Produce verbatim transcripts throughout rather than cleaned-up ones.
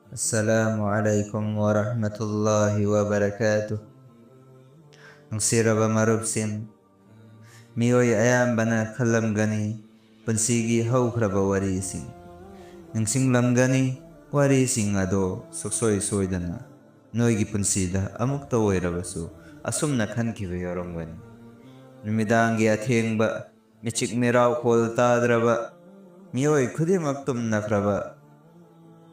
Assalamu alaikum wa rahmatullahi wa barakatuh. ꯅꯨꯡꯁꯤꯔꯕ ꯃꯔꯨꯞꯁꯤꯡ, ꯃꯤꯑꯣꯏ ꯑꯌꯥꯝꯕꯅ ꯈꯜꯂꯝꯒꯅꯤ, ꯄꯨꯟꯁꯤꯒꯤ ꯍꯧꯈ꯭ꯔꯕ ꯋꯥꯔꯤꯁꯤꯡ ꯅꯤꯡꯁꯤꯡꯂꯝꯒꯅꯤ꯫ ꯋꯥꯔꯤꯁꯤꯡ ꯑꯗꯣ ꯁꯨꯡꯁꯣꯏ ꯁꯣꯏꯗꯅ ꯅꯣꯏꯒꯤ ꯄꯨꯟꯁꯤꯗ ꯑꯃꯨꯛꯇ ꯑꯣꯏꯔꯕꯁꯨ ꯑꯁꯨꯝꯅ ꯈꯟꯈꯤꯕ ꯌꯥꯎꯔꯝꯒꯅꯤ꯫ ꯅꯨꯃꯤꯗꯥꯡꯒꯤ ꯑꯊꯦꯡꯕ, ꯃꯤꯆꯤꯛ ꯃꯤꯔꯥꯎꯈꯣꯜ ꯇꯥꯗ꯭ꯔꯕ, ꯃꯤꯑꯣꯏ ꯈꯨꯗꯤꯡꯃꯛ ꯇꯨꯝꯅꯈ꯭ꯔꯕ,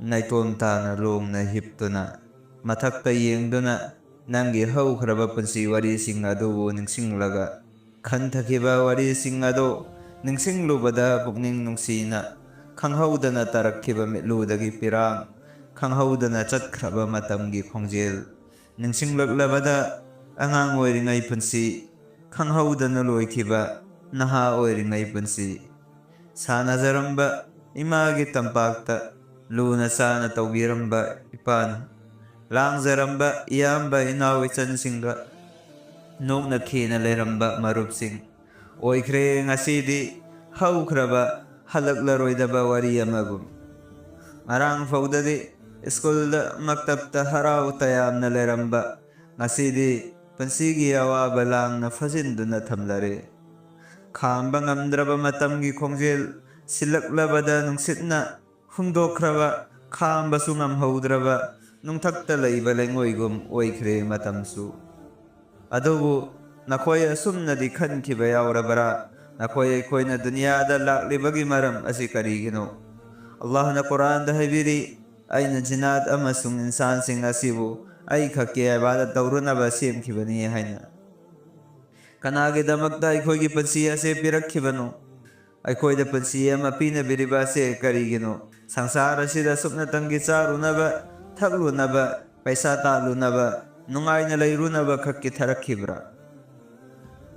ꯅꯥꯏꯇꯣꯝ ꯇꯥꯅ ꯂꯣꯡꯅ ꯍꯤꯞꯇꯨꯅ, ꯃꯊꯛꯇ ꯌꯦꯡꯗꯨꯅ, ꯅꯪꯒꯤ ꯍꯧꯈ꯭ꯔꯕ ꯄꯨꯟꯁꯤ ꯋꯥꯔꯤꯁꯤꯡ ꯑꯗꯨꯕꯨ ꯅꯤꯡꯁꯤꯡꯂꯒ, ꯈꯟꯊꯈꯤꯕ ꯋꯥꯔꯤꯁꯤꯡ ꯑꯗꯨ ꯅꯤꯡꯁꯤꯡꯂꯨꯕꯗ ꯄꯨꯛꯅꯤꯡ ꯅꯨꯡꯁꯤꯅ, ꯈꯪꯍꯧꯗꯅ ꯇꯥꯔꯛꯈꯤꯕ ꯃꯤꯠꯂꯨꯗꯒꯤ ꯄꯤꯔꯥꯡ, ꯈꯪꯍꯧꯗꯅ ꯆꯠꯈ꯭ꯔꯕ ꯃꯇꯝꯒꯤ ꯈꯣꯡꯖꯦꯜ, ꯅꯤꯡꯁꯤꯡꯂꯛꯂꯕꯗ ꯑꯉꯥꯡ ꯑꯣꯏꯔꯤꯉꯩ ꯄꯨꯟꯁꯤ, ꯈꯪꯍꯧꯗꯅ ꯂꯣꯏꯈꯤꯕ ꯅꯍꯥ ꯑꯣꯏꯔꯤꯉꯩ ꯄꯨꯟꯁꯤ, ꯁꯥꯟꯅꯖꯔꯝꯕ ꯏꯃꯥꯒꯤ ꯇꯝꯄꯥꯛꯇ ꯂꯨꯅ ꯆꯥꯅ ꯇꯧꯕꯤꯔꯝꯕ ꯏꯄꯥꯅ, ꯂꯥꯡꯖꯔꯝꯕ ꯏꯌꯥꯝꯕ ꯏꯅꯥꯎ ꯏꯆꯟꯁꯤꯡꯒ ꯅꯣꯛꯅ ꯈꯦꯅ ꯂꯩꯔꯝꯕ ꯃꯔꯨꯞꯁꯤꯡ ꯑꯣꯏꯈ꯭ꯔꯦ ꯉꯁꯤꯗꯤ ꯍꯧꯈ꯭ꯔꯕ ꯍꯜꯂꯛꯂꯔꯣꯏꯗꯕ ꯋꯥꯔꯤ ꯑꯃꯒꯨꯝ꯫ ꯉꯔꯥꯡ ꯐꯥꯎꯗꯗꯤ ꯁ꯭ꯀꯨꯜꯗ, ꯃꯛꯇꯞꯇ ꯍꯔꯥꯎ ꯇꯌꯥꯝꯅ ꯂꯩꯔꯝꯕ ꯉꯁꯤꯗꯤ ꯄꯨꯟꯁꯤꯒꯤ ꯑꯋꯥꯕ ꯂꯥꯡꯅ ꯐꯥꯖꯤꯟꯗꯨꯅ ꯊꯝꯂꯔꯦ꯫ ꯈꯥꯝꯕ ꯉꯝꯗ꯭ꯔꯕ ꯃꯇꯝꯒꯤ ꯈꯣꯡꯖꯦꯜ ꯁꯤꯜꯂꯛꯂꯕꯗ ꯅꯨꯡꯁꯤꯠꯅ ꯍꯨꯝꯗꯣꯛꯈ꯭ꯔꯕ, ꯈꯥꯝꯕꯁꯨ ꯉꯝꯍꯧꯗ꯭ꯔꯕ ꯅꯨꯡꯊꯛꯇ ꯂꯩꯕ ꯂꯩꯉꯣꯏꯒꯨꯝ ꯑꯣꯏꯈ꯭ꯔꯦ ꯃꯇꯝꯁꯨ꯫ ꯑꯗꯨꯕꯨ ꯅꯈꯣꯏ ꯑꯁꯨꯝꯅꯗꯤ ꯈꯟꯈꯤꯕ ꯌꯥꯎꯔꯕ꯭ꯔꯥ? ꯅꯈꯣꯏ ꯑꯩꯈꯣꯏꯅ ꯗꯨꯅꯤꯌꯥꯗ ꯂꯥꯛꯂꯤꯕꯒꯤ ꯃꯔꯝ ꯑꯁꯤ ꯀꯔꯤꯒꯤꯅꯣ? ꯑꯜꯂꯥꯍꯅ ꯀꯨꯔꯥꯟꯗ ꯍꯥꯏꯕꯤꯔꯤ, "ꯑꯩꯅ ꯖꯤꯟꯅꯥꯠ ꯑꯃꯁꯨꯡ ꯏꯟꯁꯥꯟꯁꯤꯡ ꯑꯁꯤꯕꯨ ꯑꯩ ꯈꯛꯀꯤ ꯏꯕꯥꯗꯠ ꯇꯧꯔꯨꯅꯕ ꯁꯦꯝꯈꯤꯕꯅꯤ" ꯍꯥꯏꯅ꯫ ꯀꯅꯥꯒꯤꯗꯃꯛꯇ ꯑꯩꯈꯣꯏꯒꯤ ꯄꯨꯟꯁꯤ ꯑꯁꯤ ꯄꯤꯔꯛꯈꯤꯕꯅꯣ? ꯑꯩꯈꯣꯏꯗ ꯄꯨꯟꯁꯤ ꯑꯃ ꯄꯤꯅꯕꯤꯔꯤꯕ ꯑꯁꯤ ꯀꯔꯤꯒꯤꯅꯣ? ꯁꯪꯁꯥꯔ ꯑꯁꯤꯗ ꯁꯨꯞꯅꯇꯪꯒꯤ ꯆꯥꯔꯨꯅꯕ, ꯊꯛꯂꯨꯅꯕ, ꯄꯩꯁꯥ ꯇꯥꯜꯂꯨꯅꯕ, ꯅꯨꯡꯉꯥꯏꯅ ꯂꯩꯔꯨꯅꯕ ꯈꯛꯀꯤ ꯊꯥꯔꯛꯈꯤꯕ꯭ꯔꯥ?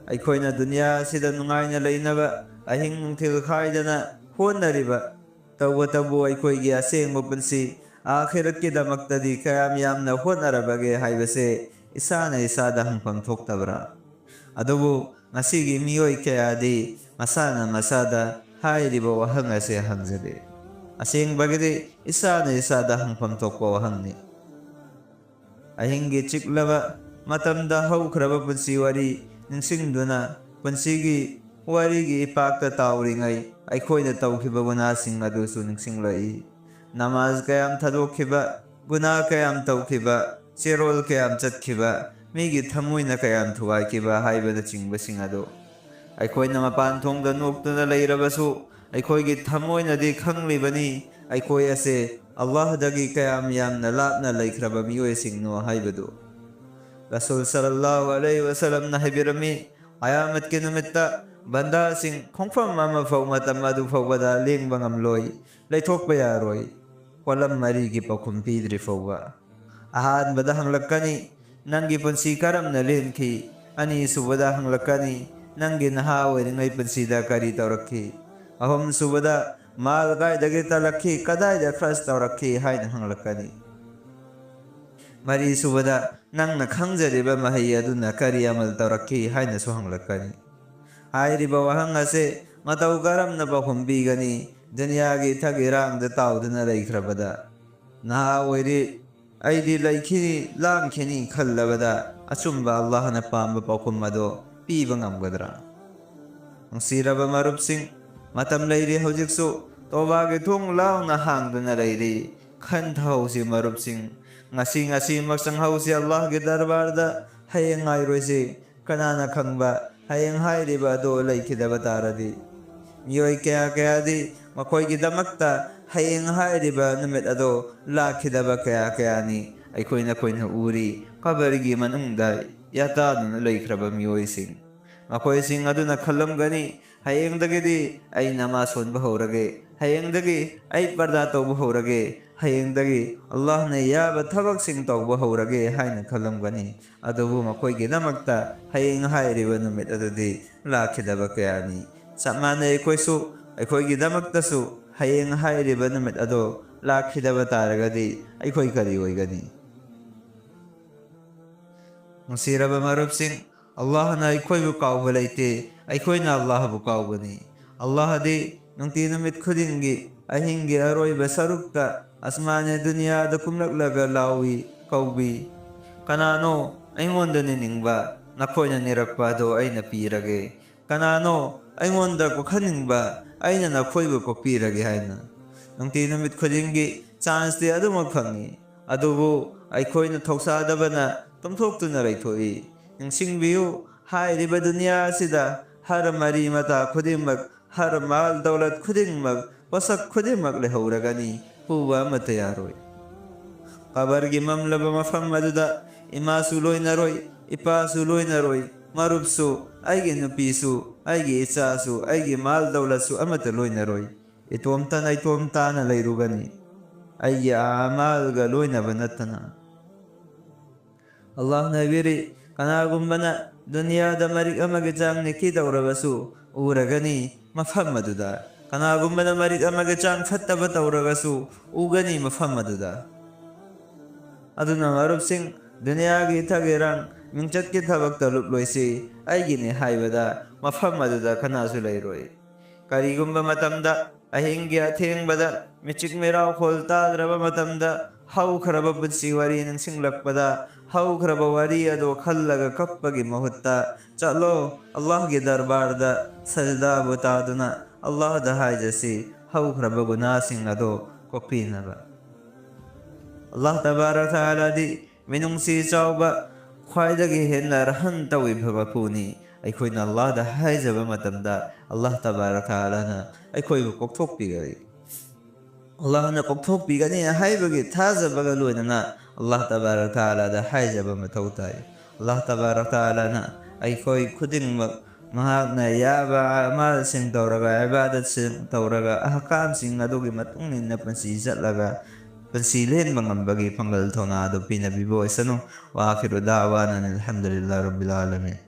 ꯑꯩꯈꯣꯏꯅ ꯗꯨꯅꯤꯌꯥ ꯑꯁꯤꯗ ꯅꯨꯡꯉꯥꯏꯅ ꯂꯩꯅꯕ ꯑꯍꯤꯡ ꯅꯨꯡꯊꯤꯜ ꯈꯥꯏꯗꯅ ꯍꯣꯠꯅꯔꯤꯕ ꯇꯧꯕꯇꯕꯨ ꯑꯩꯈꯣꯏꯒꯤ ꯑꯁꯦꯡꯕ ꯄꯨꯟꯁꯤ ꯑꯥꯈꯤꯔꯠꯀꯤꯗꯃꯛꯇꯗꯤ ꯀꯌꯥꯝ ꯌꯥꯝꯅ ꯍꯣꯠꯅꯔꯕꯒꯦ ꯍꯥꯏꯕꯁꯦ ꯏꯁꯥꯅ ꯏꯁꯥꯗ ꯍꯪꯐꯝ ꯊꯣꯛꯇꯕ꯭ꯔꯥ? ꯑꯗꯨꯕꯨ ꯉꯁꯤꯒꯤ ꯃꯤꯑꯣꯏ ꯀꯌꯥꯗꯤ ꯃꯁꯥꯅ ꯃꯁꯥꯗ ꯍꯥꯏꯔꯤꯕ ꯋꯥꯍꯪ ꯑꯁꯤ ꯍꯪꯖꯗꯦ꯫ ꯑꯁꯦꯡꯕꯒꯤꯗꯤ ꯏꯁꯥꯅ ꯏꯁꯥꯗ ꯍꯪꯐꯝ ꯊꯣꯛꯄ ꯋꯥꯍꯪꯅꯤ꯫ ꯑꯍꯤꯡꯒꯤ ꯆꯤꯛꯂꯕ ꯃꯇꯝꯗ ꯍꯧꯈ꯭ꯔꯕ ꯄꯨꯟꯁꯤ ꯋꯥꯔꯤ ꯅꯤꯡꯁꯤꯡꯗꯨꯅ, ꯄꯨꯟꯁꯤꯒꯤ ꯋꯥꯔꯤꯒꯤ ꯏꯄꯥꯛꯇ ꯇꯥꯎꯔꯤꯉꯩ ꯑꯩꯈꯣꯏꯅ ꯇꯧꯈꯤꯕ ꯒꯨꯅꯥꯁꯤꯡ ꯑꯗꯨꯁꯨ ꯅꯤꯡꯁꯤꯡꯂꯛꯏ꯫ ꯅꯃꯥꯖ ꯀꯌꯥꯝ ꯊꯥꯗꯣꯛꯈꯤꯕ, ꯒꯨꯅꯥ ꯀꯌꯥꯝ ꯇꯧꯈꯤꯕ, ꯆꯦꯔꯣꯜ ꯀꯌꯥꯝ ꯆꯠꯈꯤꯕ, ꯃꯤꯒꯤ ꯊꯃꯣꯏꯅ ꯀꯌꯥꯝ ꯊꯨꯒꯥꯏꯈꯤꯕ ꯍꯥꯏꯕꯅꯆꯤꯡꯕꯁꯤꯡ ꯑꯗꯨ꯫ ꯑꯩꯈꯣꯏꯅ ꯃꯄꯥꯟ ꯊꯣꯡꯗ ꯅꯣꯛꯇꯨꯅ ꯂꯩꯔꯕꯁꯨ, ꯑꯩꯈꯣꯏꯒꯤ ꯊꯃꯣꯏꯅꯗꯤ ꯈꯪꯂꯤꯕꯅꯤ, ꯑꯩꯈꯣꯏ ꯑꯁꯦ ꯑꯜꯂꯥꯍꯗꯒꯤ ꯀꯌꯥꯝ ꯌꯥꯝꯅ ꯂꯥꯞꯅ ꯂꯩꯈ꯭ꯔꯕ ꯃꯤꯑꯣꯏꯁꯤꯡꯅꯣ ꯍꯥꯏꯕꯗꯨ꯫ ꯔꯁꯨꯜ ꯁꯜꯂꯜꯂꯥꯍꯨ ꯑꯂꯩꯍꯤ ꯋꯁꯜꯂꯝꯅ ꯍꯥꯏꯕꯤꯔꯝꯃꯤ, "ꯀꯌꯥꯃꯠꯀꯤ ꯅꯨꯃꯤꯠꯇ ꯕꯟꯗꯥꯁꯤꯡ ꯈꯣꯡꯐꯝ ꯑꯃ ꯐꯥꯎ ꯃꯇꯝ ꯑꯗꯨ ꯐꯥꯎꯕꯗ ꯂꯦꯡꯕ ꯉꯝꯂꯣꯏ, ꯂꯩꯊꯣꯛꯄ ꯌꯥꯔꯣꯏ, ꯄꯣꯠꯂꯝ ꯃꯔꯤꯒꯤ ꯄꯥꯎꯈꯨꯝ ꯄꯤꯗ꯭ꯔꯤ ꯐꯥꯎꯕ"꯫ ꯑꯍꯥꯟꯕꯗ ꯍꯪꯂꯛꯀꯅꯤ, "ꯅꯪꯒꯤ ꯄꯨꯟꯁꯤ ꯀꯔꯝꯅ ꯂꯦꯟꯈꯤ?" ꯑꯅꯤꯁꯨꯕꯗ ꯍꯪꯂꯛꯀꯅꯤ, "ꯅꯪꯒꯤ ꯅꯍꯥ ꯑꯣꯏꯔꯤꯉꯩ ꯄꯨꯟꯁꯤꯗ ꯀꯔꯤ ꯇꯧꯔꯛꯈꯤ?" ꯑꯍꯨꯝꯁꯨꯕꯗ, "ꯃꯥꯜ ꯀꯥꯏꯗꯒꯤ ꯇꯥꯜꯂꯛꯈꯤ, ꯀꯗꯥꯏꯗ ꯈꯔꯆ ꯇꯧꯔꯛꯈꯤ?" ꯍꯥꯏꯅ ꯍꯪꯂꯛꯀꯅꯤ꯫ ꯃꯔꯤꯁꯨꯕꯗ, "ꯅꯪꯅ ꯈꯪꯖꯔꯤꯕ ꯃꯍꯩ ꯑꯗꯨꯅ ꯀꯔꯤ ꯑꯃꯜ ꯇꯧꯔꯛꯈꯤ?" ꯍꯥꯏꯅꯁꯨ ꯍꯪꯂꯛꯀꯅꯤ꯫ ꯍꯥꯏꯔꯤꯕ ꯋꯥꯍꯪ ꯑꯁꯤ ꯃꯇꯧ ꯀꯔꯝꯅ ꯄꯥꯎꯈꯨꯝ ꯄꯤꯒꯅꯤ? ꯗꯨꯅꯤꯌꯥꯒꯤ ꯏꯊꯛ ꯏꯔꯥꯡꯗ ꯇꯥꯎꯗꯨꯅ ꯂꯩꯈ꯭ꯔꯕꯗ, ꯅꯍꯥ ꯑꯣꯏꯔꯤ, ꯑꯩꯗꯤ ꯂꯩꯈꯤꯅꯤ, ꯂꯥꯡꯈꯤꯅꯤ ꯈꯜꯂꯕꯗ, ꯑꯆꯨꯝꯕ ꯑꯜꯂꯥꯍꯅ ꯄꯥꯝꯕ ꯄꯥꯎꯈꯨꯝ ꯑꯗꯣ ꯄꯤꯕ ꯉꯝꯒꯗ꯭ꯔꯥ? ꯅꯨꯡꯁꯤꯔꯕ ꯃꯔꯨꯞꯁꯤꯡ, ꯃꯇꯝ ꯂꯩꯔꯤ ꯍꯧꯖꯤꯛꯁꯨ, ꯇꯣꯕꯥꯒꯤ ꯊꯣꯡ ꯂꯥꯎꯅ ꯍꯥꯡꯗꯨꯅ ꯂꯩꯔꯤ꯫ ꯈꯟꯊꯍꯧꯁꯤ ꯃꯔꯨꯞꯁꯤꯡ, ꯉꯁꯤ ꯉꯁꯤꯃꯛ ꯆꯪꯍꯧꯁꯤ ꯑꯜꯂꯥꯍꯒꯤ ꯗꯔꯕꯥꯔꯗ, ꯍꯌꯦꯡ ꯉꯥꯏꯔꯣꯏꯁꯤ꯫ ꯀꯅꯥꯅ ꯈꯪꯕ, ꯍꯌꯦꯡ ꯍꯥꯏꯔꯤꯕ ꯑꯗꯨ ꯂꯩꯈꯤꯗꯕ ꯇꯥꯔꯗꯤ? ꯃꯤꯑꯣꯏ ꯀꯌꯥ ꯀꯌꯥꯗꯤ ꯃꯈꯣꯏꯒꯤꯗꯃꯛꯇ ꯍꯌꯦꯡ ꯍꯥꯏꯔꯤꯕ ꯅꯨꯃꯤꯠ ꯑꯗꯨ ꯂꯥꯛꯈꯤꯗꯕ ꯀꯌꯥ ꯀꯌꯥꯅꯤ ꯑꯩꯈꯣꯏꯅ ꯑꯩꯈꯣꯏꯅ ꯎꯔꯤ, ꯀꯕꯔꯒꯤ ꯃꯅꯨꯡꯗ ꯌꯥꯇꯥꯗꯨꯅ ꯂꯩꯈ꯭ꯔꯕ ꯃꯤꯑꯣꯏꯁꯤꯡ꯫ ꯃꯈꯣꯏꯁꯤꯡ ꯑꯗꯨꯅ ꯈꯜꯂꯝꯒꯅꯤ, "ꯍꯌꯦꯡꯗꯒꯤꯗꯤ ꯑꯩ ꯅꯃꯥꯖ ꯁꯣꯟꯕ ꯍꯧꯔꯒꯦ, ꯍꯌꯦꯡꯗꯒꯤ ꯑꯩ ꯄꯔꯗꯥ ꯇꯧꯕ ꯍꯧꯔꯒꯦ, ꯍꯌꯦꯡꯗꯒꯤ ꯑꯜꯂꯥꯍꯅ ꯌꯥꯕ ꯊꯕꯛꯁꯤꯡ ꯇꯧꯕ ꯍꯧꯔꯒꯦ" ꯍꯥꯏꯅ ꯈꯜꯂꯝꯒꯅꯤ꯫ ꯑꯗꯨꯕꯨ ꯃꯈꯣꯏꯒꯤꯗꯃꯛꯇ ꯍꯌꯦꯡ ꯍꯥꯏꯔꯤꯕ ꯅꯨꯃꯤꯠ ꯑꯗꯨꯗꯤ ꯂꯥꯛꯈꯤꯗꯕ ꯀꯌꯥꯅꯤ꯫ ꯆꯞ ꯃꯥꯟꯅꯩ, ꯑꯩꯈꯣꯏꯁꯨ, ꯑꯩꯈꯣꯏꯒꯤꯗꯃꯛꯇꯁꯨ ꯍꯌꯦꯡ ꯍꯥꯏꯔꯤꯕ ꯅꯨꯃꯤꯠ ꯑꯗꯣ ꯂꯥꯛꯈꯤꯗꯕ ꯇꯥꯔꯒꯗꯤ ꯑꯩꯈꯣꯏ ꯀꯔꯤ ꯑꯣꯏꯒꯅꯤ? ꯅꯨꯡꯁꯤꯔꯕ ꯃꯔꯨꯞꯁꯤꯡ, ꯑꯜꯂꯥꯍꯅ ꯑꯩꯈꯣꯏꯕꯨ ꯀꯥꯎꯕ ꯂꯩꯇꯦ, ꯑꯩꯈꯣꯏꯅ ꯑꯜꯂꯥꯍꯕꯨ ꯀꯥꯎꯕꯅꯤ꯫ ꯑꯜꯂꯥꯍꯗꯤ ꯅꯨꯡꯇꯤ ꯅꯨꯃꯤꯠ ꯈꯨꯗꯤꯡꯒꯤ ꯑꯍꯤꯡꯒꯤ ꯑꯔꯣꯏꯕ ꯁꯔꯨꯛꯇ ꯑꯁꯃꯥꯅꯦ ꯗꯨꯅꯤꯌꯥꯗ ꯀꯨꯝꯂꯛꯂꯒ ꯂꯥꯎꯏ, ꯀꯧꯕꯤ, "ꯀꯅꯥꯅꯣ? ꯑꯩꯉꯣꯟꯗ ꯅꯤꯅꯤꯡꯕ, ꯅꯈꯣꯏꯅ ꯅꯤꯔꯛꯄ ꯑꯗꯣ ꯑꯩꯅ ꯄꯤꯔꯒꯦ꯫ ꯀꯅꯥꯅꯣ ꯑꯩꯉꯣꯟꯗ ꯀꯣꯛꯍꯟꯅꯤꯡꯕ, ꯑꯩꯅ ꯅꯈꯣꯏꯕꯨ ꯀꯣꯛꯄꯤꯔꯒꯦ" ꯍꯥꯏꯅ꯫ ꯅꯨꯡꯇꯤ ꯅꯨꯃꯤꯠ ꯈꯨꯗꯤꯡꯒꯤ ꯆꯥꯟꯁꯇꯤ ꯑꯗꯨꯃꯛ ꯐꯪꯏ, ꯑꯗꯨꯕꯨ ꯑꯩꯈꯣꯏꯅ ꯊꯧꯁꯥꯗꯕꯅ ꯇꯨꯝꯊꯣꯛꯇꯨꯅ ꯂꯩꯊꯣꯛꯏ꯫ ꯅꯤꯡꯁꯤꯡꯕꯤꯌꯨ, ꯍꯥꯏꯔꯤꯕ ꯗꯨꯅꯤꯌꯥ ꯑꯁꯤꯗ ꯍꯔ ꯃꯔꯤ ꯃꯇꯥ ꯈꯨꯗꯤꯡꯃꯛ, ꯍꯔ ꯃꯥꯜ ꯗꯧꯂꯠ ꯈꯨꯗꯤꯡꯃꯛ, ꯄꯣꯠꯁꯛ ꯈꯨꯗꯤꯡꯃꯛ ꯂꯩꯍꯧꯔꯒꯅꯤ, ꯄꯨꯕ ꯑꯃꯠꯇ ꯌꯥꯔꯣꯏ꯫ ꯀꯕꯔꯒꯤ ꯃꯝꯂꯕ ꯃꯐꯝ ꯑꯗꯨꯗ ꯏꯃꯥꯁꯨ ꯂꯣꯏꯅꯔꯣꯏ, ꯏꯄꯥꯁꯨ ꯂꯣꯏꯅꯔꯣꯏ, ꯃꯔꯨꯞꯁꯨ, ꯑꯩꯒꯤ ꯅꯨꯄꯤꯁꯨ, ꯑꯩꯒꯤ ꯏꯆꯥꯁꯨ, ꯑꯩꯒꯤ ꯃꯥꯜ ꯗꯧꯂꯠꯁꯨ ꯑꯃꯠꯇ ꯂꯣꯏꯅꯔꯣꯏ꯫ ꯏꯇꯣꯝꯇꯅ ꯏꯇꯣꯝ ꯇꯥꯅ ꯂꯩꯔꯨꯒꯅꯤ, ꯑꯩꯒꯤ ꯑꯃꯥꯜꯒ ꯂꯣꯏꯅꯕ ꯅꯠꯇꯅ꯫ ꯑꯜꯂꯥꯍꯅ ꯍꯥꯏꯕꯤꯔꯤ, ꯀꯅꯥꯒꯨꯝꯕꯅ ꯗꯨꯅꯤꯌꯥꯗ ꯃꯔꯤꯛ ꯑꯃꯒꯤ ꯆꯥꯡ ꯅꯦꯀꯤ ꯇꯧꯔꯕꯁꯨ ꯎꯔꯒꯅꯤ ꯃꯐꯝ ꯑꯗꯨꯗ꯫ ꯀꯅꯥꯒꯨꯝꯕꯅ ꯃꯔꯤꯛ ꯑꯃꯒꯤ ꯆꯥꯡ ꯐꯠꯇꯕ ꯇꯧꯔꯒꯁꯨ ꯎꯒꯅꯤ ꯃꯐꯝ ꯑꯗꯨꯗ꯫ ꯑꯗꯨꯅ ꯃꯔꯨꯞꯁꯤꯡ, ꯗꯨꯅꯤꯌꯥꯒꯤ ꯊꯛ ꯏꯔꯥꯡ, ꯃꯤꯡꯆꯠꯀꯤ ꯊꯕꯛꯇ ꯂꯨꯞꯂꯣꯏꯁꯤ, ꯑꯩꯒꯤꯅꯤ ꯍꯥꯏꯕꯗ ꯃꯐꯝ ꯑꯗꯨꯗ ꯀꯅꯥꯁꯨ ꯂꯩꯔꯣꯏ꯫ ꯀꯔꯤꯒꯨꯝꯕ ꯃꯇꯝꯗ, ꯑꯍꯤꯡꯒꯤ ꯑꯊꯦꯡꯕꯗ, ꯃꯤꯆꯤꯛ ꯃꯤꯔꯥꯎꯈꯣꯜ ꯇꯥꯗ꯭ꯔꯕ ꯃꯇꯝꯗ, ꯍꯧꯈ꯭ꯔꯕ ꯄꯨꯟꯁꯤ ꯋꯥꯔꯤ ꯅꯤꯡꯁꯤꯡꯂꯛꯄꯗ, ꯍꯧꯈ꯭ꯔꯕ ꯋꯥꯔꯤ ꯑꯗꯨ ꯈꯜꯂꯒ ꯀꯞꯄꯒꯤ ꯃꯍꯨꯠꯇ, ꯆꯠꯂꯣ, ꯑꯜꯂꯥꯍꯒꯤ ꯗꯔꯕꯥꯔꯗ ꯁꯖꯗꯥꯕꯨ ꯇꯥꯗꯨꯅ ꯑꯜꯂꯥꯍꯗ ꯍꯥꯏꯖꯁꯤ, ꯍꯧꯈ꯭ꯔꯕ ꯒꯨꯅꯥꯁꯤꯡ ꯑꯗꯨ ꯀꯣꯛꯄꯤꯅꯕ꯫ ꯑꯜꯂꯥꯍ ꯇꯕꯥꯔꯛ ꯇꯥꯂꯥꯗꯤ ꯃꯤꯅꯨꯡꯁꯤ ꯆꯥꯎꯕ, ꯈ꯭ꯋꯥꯏꯗꯒꯤ ꯍꯦꯟꯅ ꯔꯍꯝ ꯇꯧꯕꯤꯕ ꯃꯄꯨꯅꯤ꯫ ꯑꯩꯈꯣꯏꯅ ꯑꯜꯂꯥꯍꯗ ꯍꯥꯏꯖꯕ ꯃꯇꯝꯗ, ꯑꯜꯂꯥꯍ ꯇꯕꯥꯔꯛ ꯇꯥꯂꯥꯅ ꯑꯩꯈꯣꯏꯕꯨ ꯀꯣꯛꯊꯣꯛꯄꯤꯒꯅꯤ꯫ ꯑꯜꯂꯥꯍꯅ ꯀꯣꯛꯊꯣꯛꯄꯤꯒꯅꯤ ꯍꯥꯏꯕꯒꯤ ꯊꯥꯖꯕꯒ ꯂꯣꯏꯅꯅ, ꯑꯜꯂꯥꯍ ꯇꯕꯥꯔꯛ ꯇꯥꯂꯥꯗ ꯍꯥꯏꯖꯕ ꯃꯊꯧ ꯇꯥꯏ꯫ ꯑꯜꯂꯥꯍ ꯇꯕꯥꯔꯛ ꯇꯥꯂꯥꯅ ꯑꯩꯈꯣꯏ ꯈꯨꯗꯤꯡꯃꯛ ꯃꯍꯥꯛꯅ ꯌꯥꯕ ꯑꯃꯥꯜꯁꯤꯡ ꯇꯧꯔꯒ, ꯏꯕꯥꯗꯠꯁꯤꯡ ꯇꯧꯔꯒ, ꯑꯍꯀꯥꯝꯁꯤꯡ ꯑꯗꯨꯒꯤ ꯃꯇꯨꯡ ꯏꯟꯅ ꯄꯨꯟꯁꯤ ꯆꯠꯂꯒ, ꯄꯨꯟꯁꯤ ꯂꯦꯟꯕ ꯉꯝꯕꯒꯤ ꯄꯥꯡꯒꯜ ꯊꯧꯅꯥ ꯑꯗꯨ ꯄꯤꯅꯕꯤꯕ ꯑꯣꯏꯁꯅꯨ꯫ وآخر دعوانا أن الحمد لله رب العالمين.